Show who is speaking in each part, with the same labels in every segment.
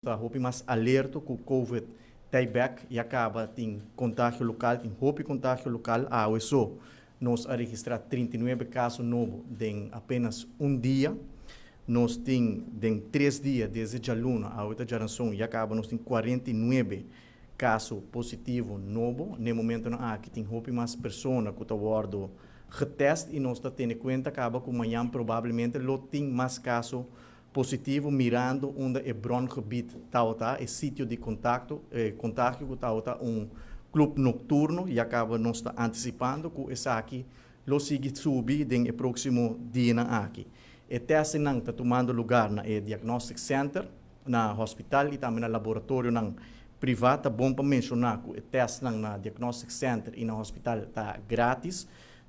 Speaker 1: Ta hopi mas alerto ku COVID ta bèk i a kaba tin kontagio lokal, tin hopi kontagio lokal. Awe so nos a registrá 39 kaso nobo den apenas un dia. Nos tin den 3 dia, desde djaluna, awe ta djárason, ya kaba nos tin 49 kaso positivo nobo. Na momento aki tin hopi mas persona ku ta wòrdu getest i nos ta tene kuenta kaba ku mañan probablemente lo tin mas kaso positivo, mirando unda e brongebied ta, e sitio di kontakto, kontagio ku ta un klup nokturno, i kaba nos ta antisipando ku esaki lo sigui subi den e próksimo dia aki. E testnan ta tumando lugá na e Diagnostic Center, na hospital i tambe na laboratorionan privá. Ta bon pa menshoná ku e testnan na Diagnostic Center i na hospital ta gratis.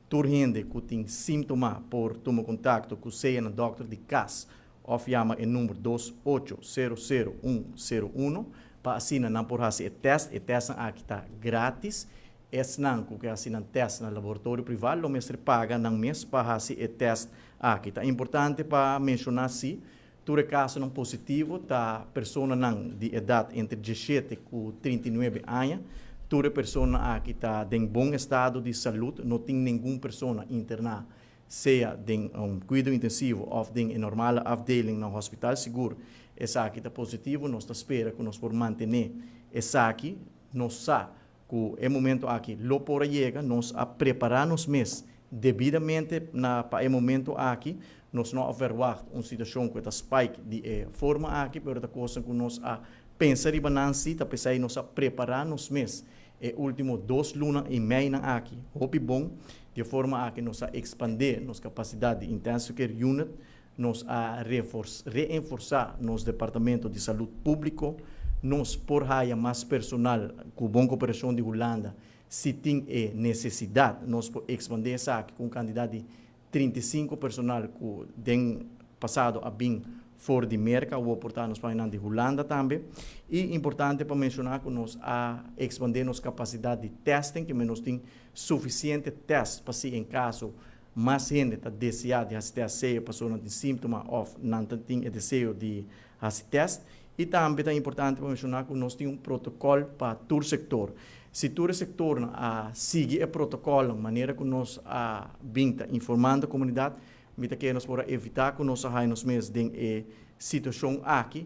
Speaker 1: Tur hende ku tin síntoma por tuma kontakto ku sea na dòkter di kas òf yama e number 2800101 pa asina nan por hasi e test. E test aki ta gratis. Esnan ku ke hasi nan test na laboratorio privá lo mester paga nan mes pa hasi e test aki. Ta importante pa menshoná si tur kasonan positivo ta personanan di edat entre 17 i 39 aña. Tur persona aki ta den bon estado di salú, no tin ningun persona interná, sea den un kuido intensivo òf den un normal afdeling na hospital. Sigur esaki ta positivo. Nos ta spera ku nos por mantené esaki. Nos sa ku e momento aki lo por yega. Nos a prepará nos mes debidamente na pa e momento aki. Nos no a verwacht un situashon ku ta spike di e forma aki, pero ta kos ku nos a pensa riba nan si, ta p'esei nos a prepará nos mes e último 2 luna i mei nan aki hopi bon, di forma aki nos a ekspandé nos kapasidat di intensive care unit, nos a reforsá nos departamento di salú públiko, nos por haya mas personal ku bon koperashon di Hulanda. Si tin e nesesidat, nos por ekspandé esaki ku kantidat di 35 personal ku den pasado a bin for di Merka, òf por ta nos di Hulanda tambe. I importante pa menshoná ku nos a ekspandé nos kapasidat di testing, ku nos tin sufisiente test pa si en kaso mas hende ta deseá di hasi test, sea persona tin síntoma òf nan tin e deseo di hasi test. I tambe ta importante pa menshoná ku nos tin un protokòl pa tur sektor. Si tur sektor a sigui e protokòl, manera ku nos a bin ta informando e komunidat, mi ta kere nos por evitá ku nos haña nos mes den e situashon aki.